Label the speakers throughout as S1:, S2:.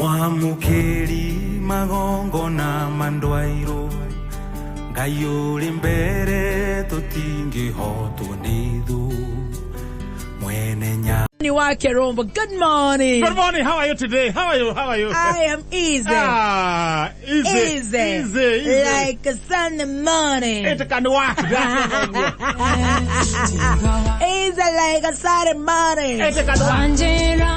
S1: Mwamũkĩri magongona ma ndwairũ, Ngai ũrĩ mbere tũtingĩhotwo nĩ thũ, mwene nya
S2: Ni wake Rombo. Good morning.
S3: Good morning. How are you today? How are you? How are you?
S2: I am easy.
S3: Ah, easy.
S2: Easy.
S3: Easy. Easy.
S2: Like a Sunday morning.
S3: It can work.
S2: Easy like a Sunday morning.
S3: It can work.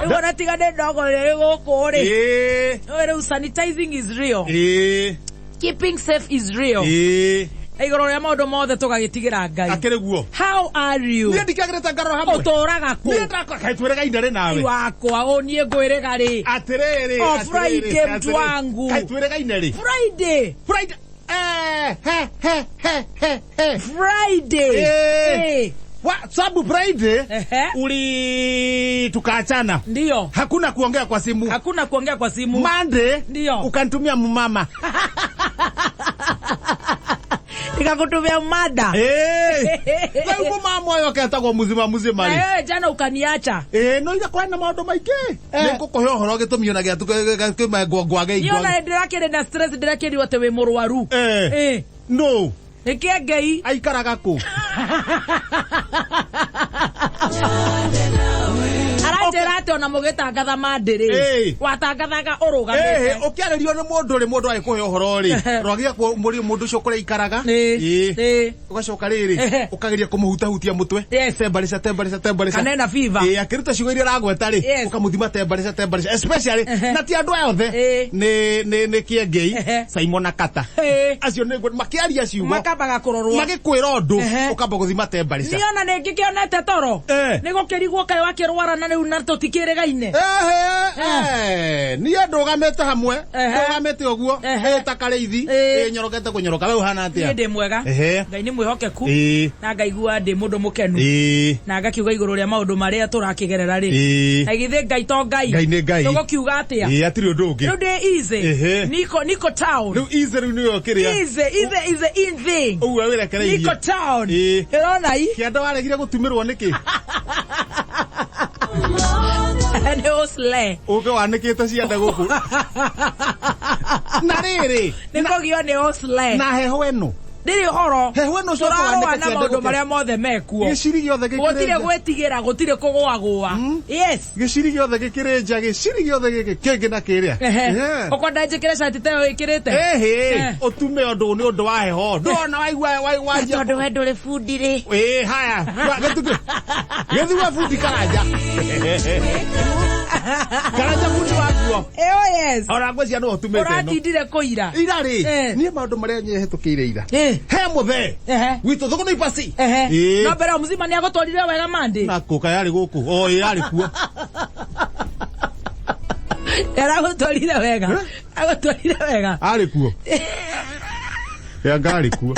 S2: Rĩu ona tiga nĩ ndogo rĩ gũkũ rĩ.
S3: Eh.
S2: Rĩu sanitizing is real.
S3: Eh.
S2: Keeping safe is real.
S3: Eh.
S2: Na igũrũ rĩa maũndũ mothe tũgagĩtigĩra Ngai.
S3: Akĩrĩ guo.
S2: How are you?
S3: Niĩ ndikĩagĩrĩte ngarora hamwe.
S2: Ũtũraga kũ?
S3: Niĩ ndakwa kaĩ twĩrĩgaine rĩ nawe.
S2: Wakwa ũ niĩ ngwĩrĩga rĩ.
S3: Atĩrĩrĩ.
S2: Oh,
S3: atĩrĩrĩ,
S2: Friday, mtu
S3: atĩrĩrĩ.
S2: wangu.
S3: Kaĩ twĩrĩgaine rĩ.
S2: Friday.
S3: Friday. Eh, he he he he he.
S2: Friday.
S3: Eh.
S2: Eh.
S3: Wa, sababu Friday
S2: Ehe.
S3: uli tukaachana.
S2: Ndio.
S3: Hakuna kuongea kwa simu.
S2: Hakuna kuongea kwa simu.
S3: Monday
S2: Ndio.
S3: ukanitumia mumama.
S2: Nikakutumia mada.
S3: Eh. Rĩu mumama ũyũ aketagwo muzima muzima
S2: Na
S3: rĩ.
S2: wewe jana ukaniacha.
S3: Ĩĩ no ira kwena maũndũ maingĩ.
S2: Eh.
S3: Nĩ ngũkũhe ũhoro gĩtũmi ona gĩatukĩmengwangwage
S2: Niĩ ona ndĩrakĩrĩ na stress ndĩrakĩrirwo atĩ wĩ mũrwaru.
S3: Eh.
S2: Eh.
S3: No.
S2: Nĩ kĩengei.
S3: Aikaraga kũ?
S2: Aranjĩra atĩ ona mũgĩtangatha mandĩ rĩ.
S3: Eh.
S2: Watangathaga
S3: Ĩhĩ,
S2: ũrũgamĩte.
S3: ũkĩarĩrio nĩ mũndũ rĩ mũndũ agĩkũhe ũhoro rĩ rwagia mũndũ ũcio kũrĩa aikaraga.
S2: Ĩĩ.
S3: Ĩĩ.
S2: Ĩĩ.
S3: Ũgacoka rĩrĩ
S2: Ehe.
S3: ũkageria kũmũhutahutia mũtwe.
S2: Yes.
S3: Tembarisha tembarisha tembarisha.
S2: Kana ena fever.
S3: Ĩĩ akĩruta ciugo iria aragweta rĩ
S2: Yes.
S3: ũkamũthima tembarisha tembarisha especially
S2: Ehe.
S3: na ti andũ aya othe
S2: Ĩĩ.
S3: nĩ nĩ nĩ Kĩengei
S2: Ehe.
S3: Simon na Kata
S2: Ĩĩ.
S3: acio nĩ makĩaria ciugo
S2: Makambaga kũrorwo.
S3: magĩkwĩra ũndũ
S2: Ehe.
S3: ũkamba gũthima tembarisha.
S2: Niĩ ona nĩ ngĩkĩonete toro.
S3: Eh.
S2: Nĩ gũkĩrigwo kaĩ wakĩrwara na rĩu na tũtikĩrĩgaine.
S3: Ehe, eh, niĩ ndũgamĩte hamwe
S2: Ehe.
S3: ndũgamĩte ũguo
S2: Ehe.
S3: ĩ ta karĩithi
S2: Ĩĩ.
S3: ĩ nyorokete kũnyoroka we ũhana
S2: Niĩ
S3: atĩa
S2: ndĩ mwega.
S3: Ehe.
S2: Ngai nĩ mwĩhokeku.
S3: Ĩĩ.
S2: Na ngaigua ndĩ mũndũ mũkenu.
S3: Ĩĩ.
S2: Na ngakiuga igũrũ rĩa maũndũ marĩa tũrakĩgerera rĩ.
S3: Ĩĩ.
S2: Na githĩ Ngai to Ngai.
S3: Ngai nĩ Ngai.
S2: Tũgũkiuga atĩa?
S3: Ĩĩ hatirĩ ũndũ ũngĩ
S2: Rĩu ndĩ easy.
S3: Ehe.
S2: Niko niko town.
S3: rĩu easy rĩu nĩyo kĩrĩa
S2: Easy, easy is the in thing.
S3: ũguo wĩrekereirie
S2: Niko town.
S3: Ĩĩ.
S2: Ĩrona i.
S3: kĩanda waregire gũtumĩrwo nĩkĩ
S2: Nĩ ũsle.
S3: ũke wanĩkĩte cianda gũkũ na rĩrĩ
S2: Nĩ kũgio nĩ ũsle.
S3: na heho ĩno
S2: Ndĩrĩ ũhoro.
S3: Heho ĩno ũcoke
S2: Tũrarũa
S3: wanĩke
S2: na
S3: ciande
S2: maũndũ
S3: gũkũ.
S2: marĩa mothe mekuo.
S3: gĩciri gĩothe
S2: Gũtirĩ
S3: gĩkĩrĩ nja.
S2: gwĩtigĩra, gũtirĩ kũgũagũa. Yes.
S3: Gĩciri gĩothe gĩkĩrĩ nja gĩciri gĩothe gĩkĩ kĩngĩ na kĩrĩa
S2: Ehe.
S3: Ehe.
S2: Ũkwenda njĩkĩre cati ta ĩyo ĩkĩrĩte?
S3: Ĩhĩ,
S2: Eh.
S3: ũtume ũndũ nĩ ũndũ wa heho ndũrona waigua wanjia
S2: Tondũ we ndũrĩ bundi rĩ.
S3: Ĩĩ, haya gĩthuke gĩthuke bundi karanja karanja bundi wa nguo
S2: Eh, oh yes.
S3: ona ngwĩciria nĩwe ũtumĩte ĩno
S2: Ũratindire kũira.
S3: ira rĩ
S2: Eh.
S3: niĩ maũndũ marĩa nyehĩtũkĩire ira
S2: Eh.
S3: he mũthee
S2: Ehe.
S3: witũ thũkũ nĩ ibasi
S2: Ehe.
S3: Ĩĩ.
S2: No mbere o mzima nĩ agũtwarire wega mandĩ.
S3: na kũka yarĩ gũkũ o ĩ yarĩ kuo
S2: Aragũtwarire wega.
S3: Eh?
S2: Agũtwarire wega.
S3: arĩ kuo yanga arĩ kuo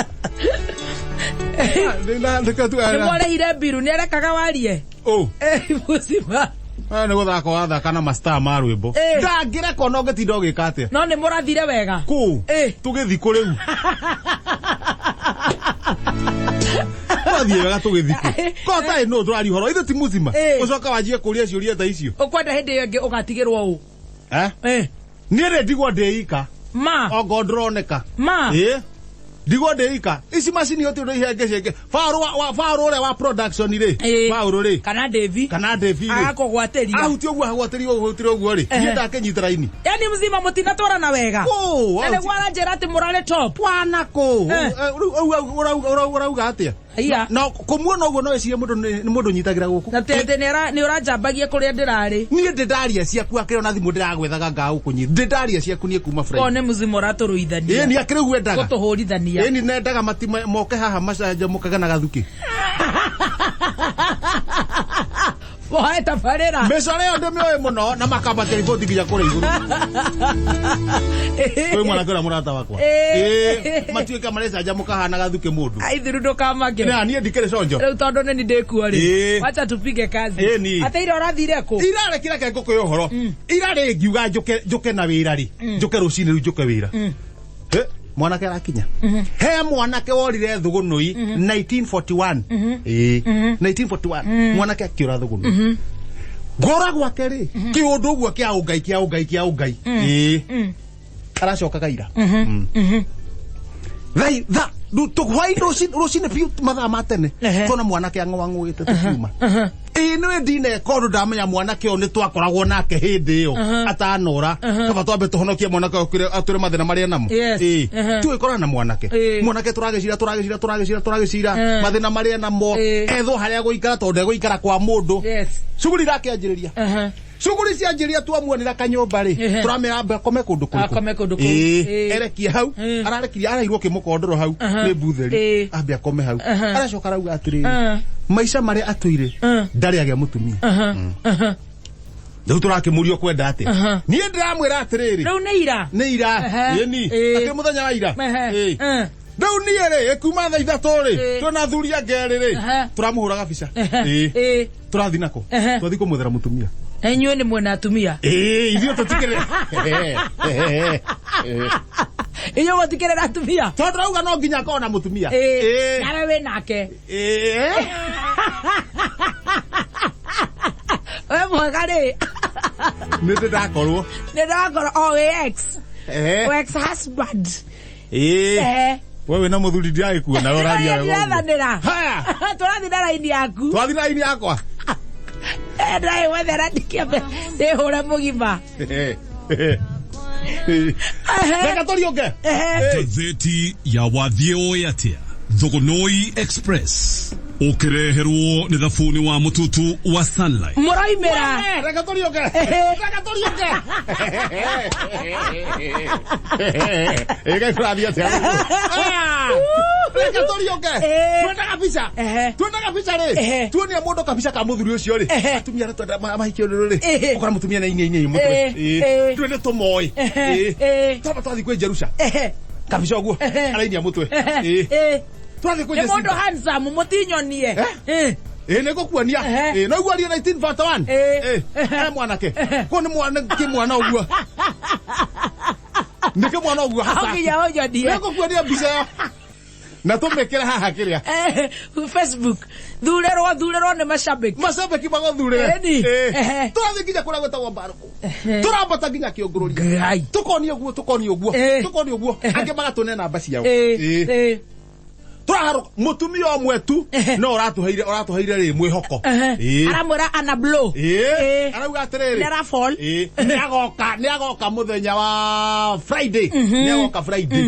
S2: Nĩ mwarĩhire mbiru nĩ arekaga warie.
S3: ũ
S2: Eh, mzima.
S3: aya nĩ gũthaka wathaka na mastaa ma rwĩmbo
S2: Eh.
S3: ndangĩreka ona ũngĩtinda ũgĩka atĩa
S2: No nĩ mũrathire wega.
S3: kũ
S2: Eh.
S3: tũgĩthi kũ rĩu twathiĩ wega tũgĩthi kũ ko tarĩ nũ tũraria ũhoro ithe ti mũcima
S2: Eh.
S3: ũcoka wanjie kũria ciũria ta icio
S2: Ũkwenda hĩndĩ ĩyo ĩngĩ ũgatigĩrwo ũ.
S3: Eh?
S2: Eh.
S3: niĩ rĩ ndigwo ndĩ ika
S2: Ma.
S3: ongo ndĩroneka
S2: Ma.
S3: ĩ ndigwo ndĩ ika ici macini ũti ũndũ ihengecenge faũrũ faũrũ ũrĩa wa production rĩ
S2: Ĩ.
S3: faũrũ rĩ
S2: Kana Devi.
S3: kana Devi rĩ
S2: Agakũgwatĩria.
S3: ahutia ũguo agwatĩria ũguo ũguo rĩ
S2: Ehe.
S3: niĩ ndakĩnyita raini
S2: Yaani mzima mũtinatwarana wega.
S3: Kũ?
S2: Na nĩguo aranjĩra atĩ mũrarĩ top.
S3: wana kũ
S2: Eh.
S3: ũrauga atĩa
S2: Aya.
S3: na kũmuona ũguo no ĩcirie mũndũ nĩ mũndũ ũnyitagĩra gũkũ
S2: Na tete nĩ ũranjambagia kũrĩa ndĩrarĩ.
S3: niĩ ndĩ ndaria ciaku akĩrĩ ona thimũ ndĩragwethaga ngagũkũnyita ndĩ ndaria ciaku niĩ kuma
S2: Ko
S3: Friday
S2: nĩ mzima ũratũrũithania.
S3: ĩĩ ni akĩrĩ ũguo endaga
S2: Gũtũhũrithania.
S3: ĩĩ ni nendaga mati moke haha macanjamũkage na gathuki
S2: Woe tabarĩra.
S3: mĩcore ĩyo ndĩmĩũĩ mũno na makambatia riboti nginya kũrĩa igũrũ kwĩ mwanake ũrĩa mũrata wakwa
S2: Ĩĩ.
S3: ĩĩ matuĩka marecanjamũka hana gathuki mũndũ
S2: Aithiru ndũkamake.
S3: na niĩ ndikĩrĩ conjo
S2: Rĩu tondũ nĩ ndĩkuo rĩ.
S3: Ĩĩ.
S2: Wacha tupige kazi.
S3: Ĩĩ ni.
S2: Atĩ ira ũrathire kũ?
S3: irarĩ kĩreke ngũkũhe ũhoro irarĩ ngiuga njũke njũke na wĩra rĩ njũke rũcinĩ rĩu njũke wĩra He, mwanake arakinya he mwanake worire thũgũnũi 1941 Ĩĩ, 1941 mwanake akĩũra thũgũnũi. Ngora gwake rĩ, kĩũndũ ũguo kĩa ũngai kĩa ũngai kĩa ũngai. Ĩĩ. Aracokaga ira. Thai tha tũhwai rũcinĩ biũ mathaa ma tene
S2: Ehe.
S3: tuona mwanake ang'oang'oĩte tũkiuma. Ĩĩ nĩwe ndineka ũndũ ndamenya mwanake ũyũ nĩ twakoragwo nake hĩndĩ ĩyo atanora, kaba twambe tũhonokie mwanake ũyũ atwĩre mathĩna marĩa namo.
S2: Yes.
S3: Ĩĩ.
S2: Ehe.
S3: Tũgĩkorana na mwanake.
S2: Ĩĩ.
S3: Mwanake tũragĩcira tũragĩcira tũragĩcira tũragĩcira
S2: Eh.
S3: mathĩna marĩa namo,
S2: Ĩĩ.
S3: ethwo harĩa gũikara tondũ ndegũikara kwa mũndũ.
S2: Yes.
S3: Cuguri irakĩanjĩrĩria,
S2: Ehe.
S3: cuguri cianjĩrĩria, twamuonera kanyũmba rĩ,
S2: Ehe.
S3: tũramera ambe akome kũndũ kũrĩkũ?
S2: Akome kũndũ kũu.
S3: Ĩĩ.
S2: Ĩĩ.
S3: Erekie hau.
S2: Ĩĩ.
S3: Ararekirie arairwo kĩmũkondoro hau
S2: Aha.
S3: nĩ mbutheri.
S2: Ĩĩ.
S3: Ambe akome hau.
S2: Aha.
S3: Aracoka arauga atĩrĩrĩ,
S2: Aha.
S3: maica marĩa atũire
S2: Aha.
S3: ndarĩ agĩa mũtumia.
S2: Aha. Aha.
S3: Rĩu tũrakĩmũria kwenda atĩa?
S2: Aha.
S3: Niĩ ndĩramwĩra atĩrĩrĩ,
S2: Rĩu nĩ ira.
S3: nĩ ira.
S2: Ehe.
S3: Ĩni
S2: Ĩĩ.
S3: akĩrĩ mũthenya wa ira.
S2: Ehe.
S3: Ĩĩ.
S2: Eh.
S3: Rĩu niĩ rĩ, ĩkuma thaa 3 rĩ,
S2: Ĩĩ.
S3: twĩna athuri angĩ erĩ rĩ,
S2: Ehe.
S3: tũramũhũraga bica.
S2: Ehe.
S3: Ĩĩ.
S2: Ĩĩ.
S3: Tũrathiĩ nako,
S2: Ehe.
S3: twathiĩ kũmwethera mũtumia.
S2: Na inyuĩ nĩ mwena atumia.
S3: Ĩĩ, ithuĩ tũtikĩrĩ.
S2: Inyuĩ mũtikĩrĩ atumia.
S3: Tondũ rauga no nginya akorwo na mũtumia.
S2: Ĩĩ.
S3: Ĩĩ.
S2: Nawe wĩ nake.
S3: Ĩĩ.
S2: We mwega rĩ.
S3: Nĩ ndĩ ndakorwo.
S2: Nĩ ndakorwo o wĩ ex.
S3: Ehe.
S2: O ex husband.
S3: Ĩĩ.
S2: Ehe.
S3: We wĩna mũthuri, ndiragĩkuona we ũraria wega ũguo.
S2: Ndirethanĩra.
S3: Haya.
S2: Tũrathiĩ na raini yaku.
S3: Twathiĩ na raini yakwa.
S2: Ndĩraĩ wethera ndikĩambe ndĩhũre mũgima. Ehe.
S3: Reke tũriũke.
S2: Ehe.
S4: Ngathĩti ya wathiĩ ũĩ atĩa, Thogonoi Express, ũkĩreherwo nĩ thabuni wa mũtutu wa Sunlight.
S2: Mũroimĩra.
S3: Eh, reke tũriũke. Reke tũriũke. Ĩĩ, kaĩ kũrathiĩ atĩa? Ah, reke tũriũke.
S2: Ĩĩ.
S3: Twendaga mbica.
S2: Ehe.
S3: Twendaga mbica rĩ,
S2: Ehe.
S3: tuonia mũndũ kabica ka mũthuri ũcio rĩ,
S2: Ehe.
S3: atumia arĩa twenda mahikio rĩ,
S2: Ehe.
S3: ũkora mũtumia nĩ inya mũtwe.
S2: Ĩĩ. Ĩĩ.
S3: Twĩ nĩ tũmoĩ.
S2: Ehe.
S3: Ĩĩ.
S2: Ĩĩ.
S3: Twamba twathiĩ kwĩ Jerusha,
S2: Ehe.
S3: kabica ũguo
S2: Ehe.
S3: arainia mũtwe.
S2: Ehe.
S3: Ĩĩ.
S2: Ĩĩ.
S3: Twathiĩ kwĩ
S2: Nĩ mũndũ
S3: Jacinta.
S2: handsome, mũtinyonie.
S3: Eh?
S2: Ĩĩ.
S3: Ĩĩ, nĩ ngũkuonia.
S2: Ehe.
S3: Ĩĩ, no iguarie 1941.
S2: Ĩĩ.
S3: Ĩĩ,
S2: Ehe.
S3: e mwanake
S2: Ehe.
S3: ko nĩ mwana kĩmwana ũguo, nĩ kĩmwana ũguo
S2: No
S3: hasa.
S2: nginya ũnyonie.
S3: Nĩ ngũkuonia mbica ĩyo na tũmĩkĩre haha kĩrĩa.
S2: Eh, Facebook thurerwo thurerwo nĩ macambĩki.
S3: Macambĩki magothurĩre.
S2: Ĩni. Ehe.
S3: Tũrathiĩ nginya kũrĩa gwĩtagwo mbarũkũ,
S2: Ehe.
S3: tũrambata nginya kĩũngũrũria,
S2: Ngai.
S3: tũkonio ũguo, tũkonio ũguo,
S2: Ĩĩ.
S3: tũkonio ũguo, angĩ magatũne namba ciao.
S2: Ĩĩ,
S3: Ĩĩ.
S2: ĩĩ.
S3: Tũraharũka, mũtumia ũmwe tu
S2: Ehe.
S3: no ũratũheire ũratũheire rĩ mwĩhoko.
S2: Ehe.
S3: Ĩĩ.
S2: Aramwĩra ana blow.
S3: Ĩĩ.
S2: Ĩĩ.
S3: Arauga atĩrĩrĩ,
S2: Nĩ arafall.
S3: Ĩĩ. Nĩagoka, nĩagoka mũthenya wa Friday, nĩagoka Friday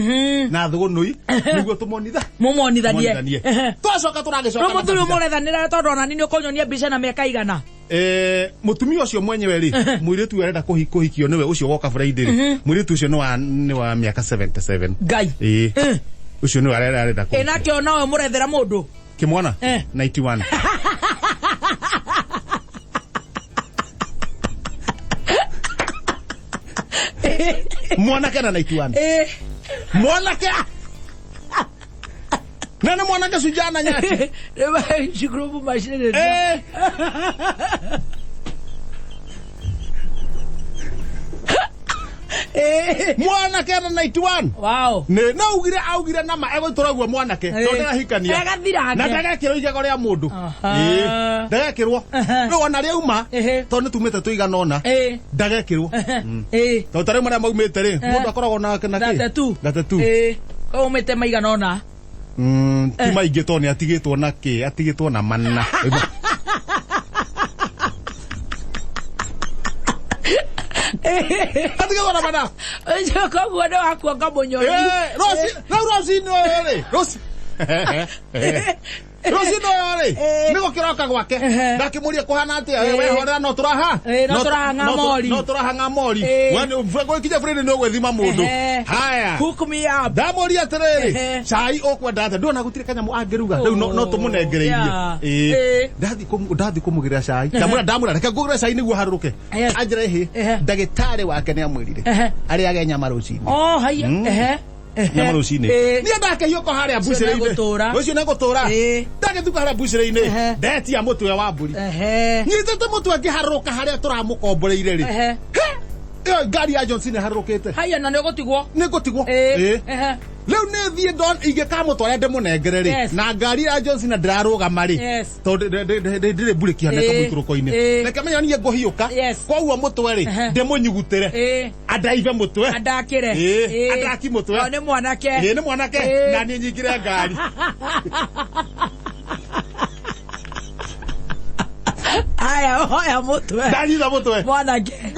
S3: na thũgũnũi nĩguo tũmonitha
S2: Mũmonithanie.
S3: tũmonithanie.
S2: Ehe.
S3: Twacoka tũragĩcoka
S2: Rĩu
S3: na
S2: mũthuri
S3: mabica.
S2: mũrethanĩra tondũ ona niĩ nĩ ũkũnyonia mbica na mĩaka igana.
S3: Eh, mũtumia ũcio mwenyewe rĩ, mũirĩtu ũyũ arenda kũhikio nĩwe ũcio woka Friday rĩ, mũirĩtu ũcio nĩ wa mĩaka 77.
S2: Ngai.
S3: Ĩĩ.
S2: Eh.
S3: Ũcio nĩwe arenda
S2: Ĩ,
S3: kũhikio.
S2: nake nowe mũrethera mũndũ.
S3: Kĩmwana.
S2: Eh.
S3: 91. Mwanake na 91.
S2: Ĩ.
S3: Mwanake na nĩ mwanake cujana nyati.
S2: Cukuru macini.
S3: Eh.
S2: Ĩ.
S3: Mwanake na 91.
S2: Wow.
S3: Nĩ no augire, augire nama egũtũra guo mwanake
S2: Eh.
S3: no ndarahikania.
S2: Agathira
S3: Na
S2: ake.
S3: ndagekĩrwo igego rĩa mũndũ.
S2: Aha.
S3: Ĩĩ, ndagekĩrwo.
S2: Aha.
S3: Rĩu ona rĩauma,
S2: Ehe.
S3: tondũ nĩ tumĩte tũigana ũna,
S2: Ĩ.
S3: ndagekĩrwo.
S2: Ĩ.
S3: Tondũ ta rĩu marĩa maumĩte rĩ, mũndũ akoragwo na na kĩ?
S2: 32.
S3: 32.
S2: Ĩ. Koguo umĩte maigana ũna.
S3: Ti maingĩ tondũ nĩ atigĩtwo na kĩ, atigĩtwo na mana. Atigĩtwo na mana.
S2: Ũcio koguo nĩ wakuonga mũnyoni.
S3: Eh, rĩu rũcinĩ ũyũ rĩ, rũcinĩ ũyũ rĩ,
S2: Eh.
S3: nĩ gũkĩroka gwake,
S2: Ehe.
S3: ndakĩmũria kũhana atĩa,
S2: Eh.
S3: wehorera no tũraha.
S2: Eh, no tũrahang'a mori.
S3: No tũrahang'a mori.
S2: Eh.
S3: We gũkinya Friday nĩ ũgwĩthima mũndũ.
S2: Ehe.
S3: Haya.
S2: Hook me up.
S3: Ndamũria atĩrĩrĩ,
S2: Ehe.
S3: cai ũkwenda atĩa? Ndona gũtirĩ kanyamũ angĩruga rĩu, no tũmũnengereirie.
S2: Yeah.
S3: Ĩĩ.
S2: Ĩĩ.
S3: Ndathiĩ kũmũgĩrĩra cai, ndamwĩra ndamwĩra reke ngũgĩre cai nĩguo harũrũke.
S2: Yes.
S3: Anjĩra ĩhĩ,
S2: Ehe.
S3: ndagĩtarĩ wake nĩ amwĩrire
S2: Ehe.
S3: arĩage nyama rũcinĩ.
S2: Oh, haya. Ehe. Ehe.
S3: Nyama rũcinĩ.
S2: Ĩĩ.
S3: Niĩ ndakĩhiũka harĩa mbucĩrĩ-inĩ.
S2: nĩegũtũra.
S3: Ũcio nĩegũtũra.
S2: Ĩĩ.
S3: Ndagĩtuka harĩa mbucĩrĩ-inĩ,
S2: Ehe.
S3: ndetia mũtwe wa mbũri,
S2: Ehe.
S3: nyitĩte mũtwe ngĩharũrũka harĩa tũramũkomboreire rĩ.
S2: Ehe.
S3: He! Ĩyo ngari ya Johnson ĩharũrũkĩte.
S2: Haya, na nĩ ũgũtigwo.
S3: Nĩ ngũtigwo.
S2: Ĩĩ.
S3: Ĩĩ.
S2: Ehe.
S3: Rĩu nĩ thiĩ ndon ingĩkamũtwara ndĩmũnengere rĩ
S2: Yes.
S3: na ngari ya Johnson na ndĩrarũgama rĩ
S2: Yes.
S3: tondũ ndĩrĩ mburĩki hana kamũikũrũko-inĩ. Reke menya niĩ ngũhiũka. Koguo mũtwe rĩ ndĩmũnyugutĩre andaive mũtwe.
S2: Andakĩre.
S3: Andaki mũtwe.
S2: O nĩ mwanake.
S3: Ĩĩ, nĩ mwanake na niĩ nyingĩre ngari.
S2: Aya, oya mũtwe.
S3: Ndanyita mũtwe.
S2: Mwanake.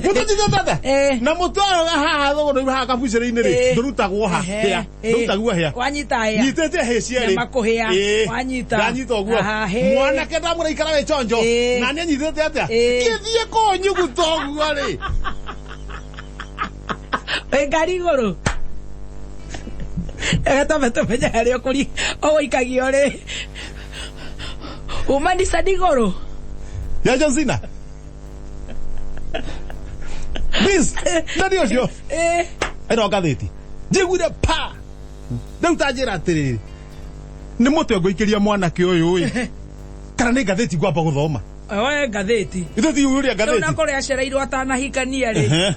S3: Mũtwe nyitĩte atĩa? Na mũtwe ũyũ haha thũgũrũ haha kabucĩrĩ-inĩ rĩ ndũrutagwo ha hĩa. Ndũrutagwo hĩa.
S2: Wanyita hĩa.
S3: Nyitĩte hĩ cierĩ.
S2: Nyama kũhĩa. Wanyita.
S3: Ndanyita ũguo.
S2: Aha, hĩ.
S3: Mwanake ndamwĩra ikara wĩ chonjo. Na niĩ nyitĩte atĩa? Ngĩthiĩ kũnyuguta ũguo rĩ.
S2: Wĩ ngari igũrũ. Reke twambe tũmenye harĩa ũgũikagio rĩ. Uma Nissan igũrũ.
S3: Ya John Cena. Miss, nani ũcio? Ĩno ngathĩti. Njiguire pa. Rĩu ta njĩra atĩrĩrĩ. Nĩ mũtwe ngũikĩria mwanake ũyũ ĩ. Kana nĩ ngathĩti ngwamba gũthoma?
S2: Oe ngathĩti.
S3: Ithuĩ ti ũria
S2: Rĩu
S3: ngathĩti.
S2: na kũrĩa acereirwo atanahikania rĩ.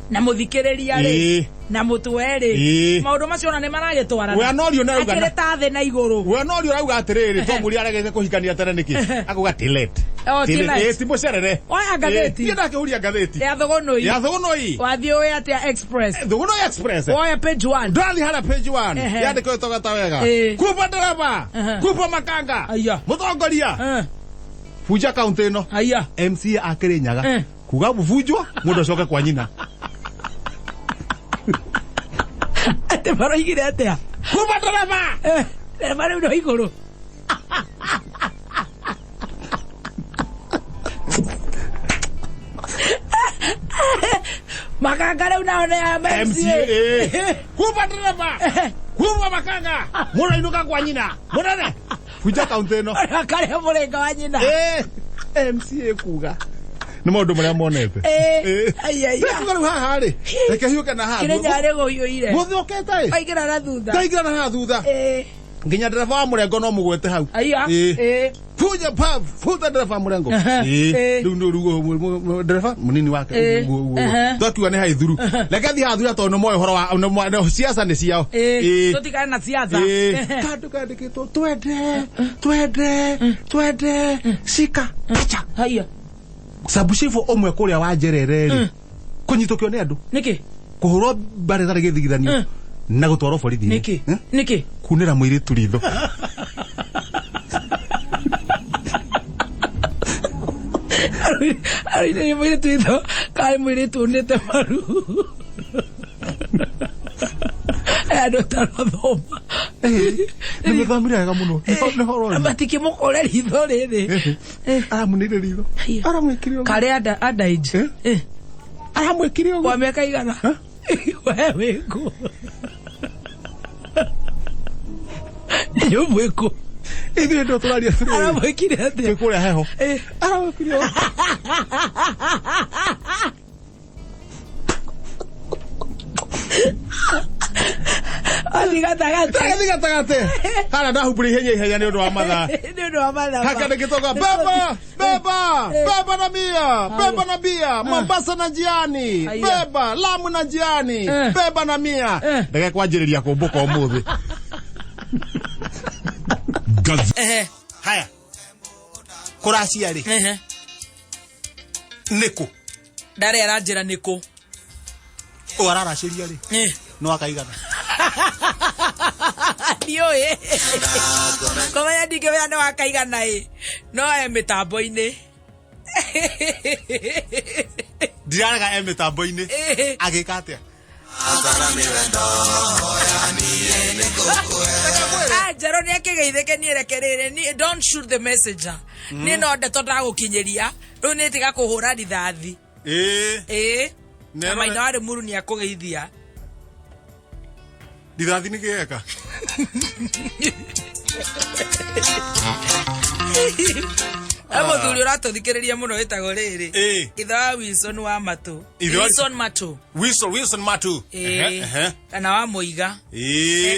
S2: Na mũthikĩrĩria rĩ. Na mũtwe rĩ. Maũndũ macio ona nĩ maragĩtwarana.
S3: We anorio na auga
S2: Akĩrĩ ta thĩ na igũrũ.
S3: We anorio arauga atĩrĩrĩ, Tom ũrĩa aregete kũhikania tene nĩkĩ? Akauga ti late.
S2: Oh, ti late.
S3: Ti mũcerere.
S2: Oya ngathĩti.
S3: Niĩ ndakĩhuria ngathĩti.
S2: Ya Thũgũnũi.
S3: Ya Thũgũnũi.
S2: Wathiĩ ũĩ atĩa Express.
S3: Thũgũnũi Express.
S2: Oya page 1.
S3: Ndathi harĩa page 1. Yandĩkwo ĩtoga ta wega. Kupa ndereba. Kupa makanga. Mũtongoria. Bunja kaunti ĩno. MCA a Kĩrĩnyaga. Kuga bubunjwo mũndũ acoke kwa nyina.
S2: Atĩ maroigire atĩa?
S3: Kupa ndereba.
S2: Ndereba rĩu no igũrũ. Makanga rĩu nao nĩ a
S3: MCA. Kupa ndereba. Kupa makanga. Mũndũ ainũka kwa nyina. Mũnene. Bunja kaunti ĩno.
S2: Akarĩa mũrĩnga wa nyina.
S3: MCA kuga. Nĩ maũndũ marĩa monete.
S2: Ai, ai, ai.
S3: Rĩu rĩu haha rĩ. Reke hiũke na haha.
S2: Kĩrĩnyaga rĩ gũhiũire.
S3: Gũthũkĩte ĩ.
S2: Waingĩra na thutha.
S3: Ndaingĩra na haha thutha. Nginya ndereba wa mũrengo no mũgwete hau.
S2: Aya.
S3: Fuja pa futa ndereba wa mũrengo. Rĩu nĩ rĩu ndereba mũnini wake. Twakiuga nĩ haithuru. Reke thiĩ haha thutha tondũ nĩ moĩ ũhoro wa siasa nĩ ciao.
S2: Tũtigane na siasa.
S3: Kandũ kandĩkĩtwo twende twende twende shika picha.
S2: Haya.
S3: Sabucibu ũmwe kũrĩa wa Njerere rĩ. Kũnyitũkio nĩ andũ.
S2: Nĩkĩ?
S3: Kũhũrwo mbarĩ ĩtarĩ gĩthigithanio. Na gũtwarwo borithi-inĩ.
S2: Nĩkĩ? Nĩkĩ?
S3: Kunĩra mũirĩtu ritho.
S2: Arũire mũirĩtu ritho karĩ mũirĩtu unĩte maru. Aya andũ tarathoma.
S3: Nĩ mĩthomire wega mũno. Nĩ horo.
S2: Matikĩmũkũre ritho rĩrĩ.
S3: Aramũnĩire ritho. Aramwĩkire ũguo.
S2: Karĩ underage.
S3: Aramwĩkire ũguo.
S2: Wa mĩaka igana. We wĩkũ? Nĩ mwĩkũ?
S3: Ithuĩ ndo tũraria atĩrĩrĩ.
S2: Aramwĩkire atĩa?
S3: Twĩ kũrĩa heho. Aramwĩkire ũguo.
S2: Athiĩ gatagatĩ.
S3: Athiĩ gatagatĩ. Harĩa ndahumbũria ihenya ihenya nĩ ũndũ wa mathaa.
S2: Nĩ ũndũ wa mathaa.
S3: Hakandĩkĩtwo beba beba beba na mia beba na bia Mombasa na njiani beba Lamu na njiani beba na mia. Ndege kwanjĩrĩria kũmbũka ũmũthĩ. Haya. Kũracia rĩ? Nĩkũ?
S2: Ndarĩ aranjĩra nĩkũ.
S3: Ũyũ araracĩria rĩ? No akaigana.
S2: Ndiũĩ. Kũmenya ndingĩmenya nĩ wakaigana ĩ. No e mĩtambo-inĩ.
S3: Ndirarega e mĩtambo-inĩ. Agĩka atĩa?
S2: Njerũ nĩ akĩgeithĩke niĩ reke rĩrĩ. Don't shoot the messenger. Niĩ no ndeto ndagũkinyĩria. Rĩu nĩ tiga kũhũra rithathi. Na maitho wa Rĩmuru nĩ akũgeithia.
S3: Rithathi nĩ kĩeka.
S2: He mũthuri ũratũthikĩrĩria mũno wĩtagwo rĩrĩ. Ithe wa Wilson wa Matũ. Wilson Matũ.
S3: Wilson Matũ.
S2: Kana wa Mũiga.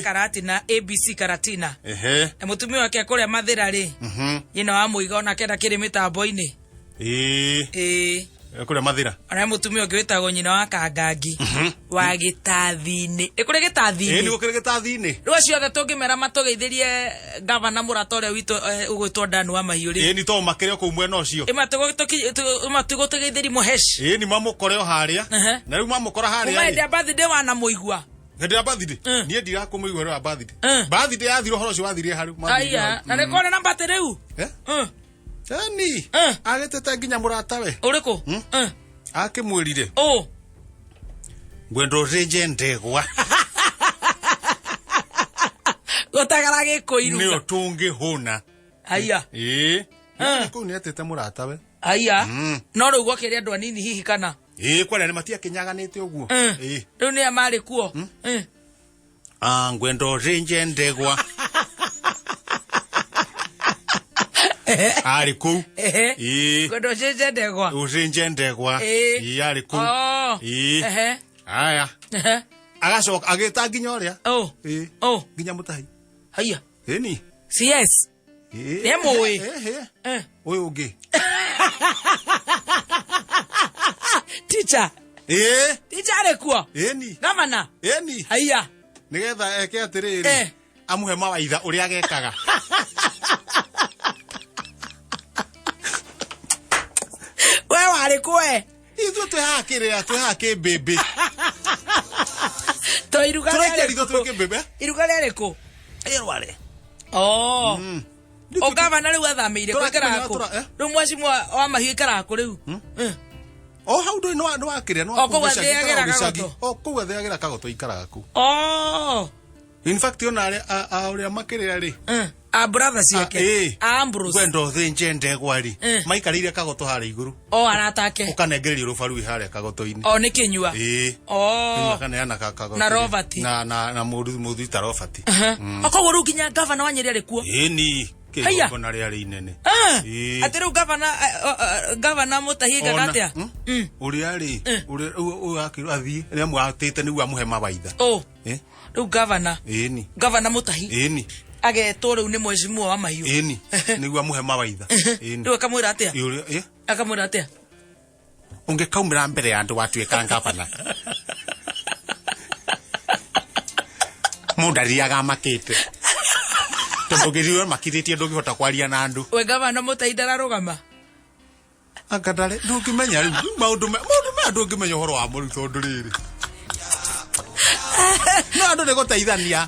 S2: Karatina, ABC Karatina. Na mũtumia wake kũrĩa Mathĩra rĩ. Nyina wa Mũiga onake ndakĩrĩ mĩtambo-inĩ.
S3: Ĩĩ.
S2: Ĩĩ.
S3: Kũrĩa Mathĩra.
S2: Ona mũtumia ũngĩ wĩtagwo nyina wa Kangangi wa gĩtathi-inĩ. Ĩ kũrĩ
S3: Ĩĩ
S2: gĩtathi-inĩ.
S3: nĩ gũkĩrĩ gĩtathi-inĩ.
S2: Rĩu acio othe tũngĩmera matũgeithĩrie gavana mũrata ũrĩa witũ ũgwĩtwo Dan wa Mahiũ rĩ.
S3: Ĩĩ ni to makĩrĩ o kũu mwena ũcio.
S2: Ĩmatũgũtũgeithĩrie mũhesh.
S3: Ĩĩ ni mamũkore o harĩa.
S2: Ehe.
S3: Na rĩu mamũkora harĩa.
S2: Kuma
S3: rĩ,
S2: hĩndĩ ya birthday wanamũigua.
S3: Hĩndĩ ya birthday.
S2: Mm.
S3: Niĩ ndirakũmũigua rĩu ya birthday.
S2: Mm.
S3: Birthday yathira ũhoro ũcio wathirire harĩ.
S2: Aya, na nĩ kũrĩ na mbate rĩu.
S3: Eh?
S2: Mm.
S3: Eni.
S2: Mm.
S3: Agĩtĩte nginya mũratawe.
S2: Ũrĩkũ? Mm.
S3: Akĩmwĩrire.
S2: Ũ.
S3: Ngwenda ũthĩnje ndegwa.
S2: Gũtagara gĩkũ
S3: Nĩyo
S2: iruga.
S3: tũngĩhũna.
S2: Aya.
S3: Ĩĩ.
S2: Mm.
S3: Kũu nĩetĩte mũratawe.
S2: Aya.
S3: Mm.
S2: No rĩu gwakĩrĩ andũ anini hihi kana?
S3: Ĩĩ kwaria nĩ matiakĩnyaganĩte ũguo.
S2: Mm.
S3: Ĩĩ.
S2: Rĩu nĩa marĩ kuo? Mm.
S3: Ah, ngwenda ũthĩnje ndegwa. Arĩ kũu.
S2: Ehe.
S3: Ĩĩ.
S2: Ngwenda ũcenje ndegwa.
S3: Ũthĩnje ndegwa.
S2: Ĩĩ.
S3: Ĩĩ arĩ kũu.
S2: Oh.
S3: Ĩĩ.
S2: Ehe.
S3: Aya.
S2: Ehe.
S3: Agacoka agĩta nginya ũrĩa.
S2: Oh.
S3: Ĩĩ.
S2: Oh.
S3: Nginya mũtahi.
S2: Haya.
S3: Ĩni.
S2: CS.
S3: Ĩĩ.
S2: Nĩamũĩ.
S3: Ĩĩ.
S2: Eh.
S3: Ũyũ ũngĩ.
S2: Teacher.
S3: Ĩĩ.
S2: Teacher arĩ kuo.
S3: Ĩni.
S2: Gavana.
S3: Ĩni.
S2: Haya.
S3: Nĩgetha eke atĩrĩrĩ.
S2: Eh.
S3: Amũhe mawaitha ũrĩa agekaga.
S2: We warĩ kũ we?
S3: Ithuĩ twĩ haha kĩrĩa twĩ haha kĩmbĩmbĩ.
S2: To iruga
S3: Tũraikia
S2: rĩarĩ
S3: ritho
S2: kũ?
S3: twĩ kĩmbĩmbĩ.
S2: Iruga rĩarĩ kũ?
S3: Ĩ rware.
S2: Oh. O gavana rĩu athamĩire kũ
S3: Tũrakĩmenya
S2: aikaraga kũ?
S3: tũra- eh?
S2: Rĩu mwacimu wa mahiũ aikaraga kũ rĩu? Eh.
S3: O hau ndũĩ nĩ wakĩrĩa nĩ
S2: O kũu
S3: wa kũu gĩcagi,
S2: athĩagĩra
S3: aikaraga gĩcagi.
S2: kagoto.
S3: O kũu athĩagĩra kagoto aikaraga kũu.
S2: Oh.
S3: In fact ona arĩa a ũrĩa makĩrĩa rĩ.
S2: Eh. A brother ciake.
S3: Ĩĩ.
S2: A Ambrose.
S3: Ngwenda ũthĩnje ndegwa rĩ.
S2: Eh.
S3: Maikarĩire kagoto harĩa igũrũ.
S2: O arata ake.
S3: Ũkanengererio rũbaru wĩ harĩa kagoto-inĩ.
S2: O nĩ kĩnyua.
S3: Ĩĩ.
S2: Oh.
S3: Kaneana kagoto.
S2: Na Robert.
S3: Na mũndũ mũthuri ta Robert.
S2: Ehe. O koguo rĩu nginya gavana wa Nyeri arĩ kuo.
S3: Ĩni.
S2: Haiya.
S3: Kĩgongona rĩarĩ inene.
S2: Eh.
S3: Ĩĩ.
S2: Atĩ rĩu gavana gavana Mutahi ekaga
S3: Ona-
S2: atĩa?
S3: Hmm?
S2: Mm.
S3: Ũrĩa rĩ,
S2: Eh.
S3: ũrĩa ũyũ akĩrwo athiĩ, nĩ amwatĩte nĩguo amũhe mawaitha.
S2: Oh.
S3: Eh?
S2: Rĩu gavana.
S3: Ĩni.
S2: Gavana Mutahi.
S3: Ĩni.
S2: Agetwo rĩu nĩ mheshimiwa wa mahiũ.
S3: Ĩni. Nĩguo amũhe mawaitha. Ĩni.
S2: Rĩu akamwĩra atĩa?
S3: Ĩ, ũrĩa- ĩ?
S2: Akamwĩra atĩa?
S3: Ũngĩkaumĩra mbere ya andũ watuĩka gavana. Mũndũ athiaga amakĩte. Tondũ ũngĩthiĩ ũmakithĩtie ndũngĩhota kwaria na andũ.
S2: We gavana Mutahi ndararũgama.
S3: Anga ndarĩ ndũngĩmenya rĩu maũndũ maũndũ maya ndũngĩmenya ũhoro wamo rĩu tondũ rĩrĩ. No andũ nĩ gũteithania.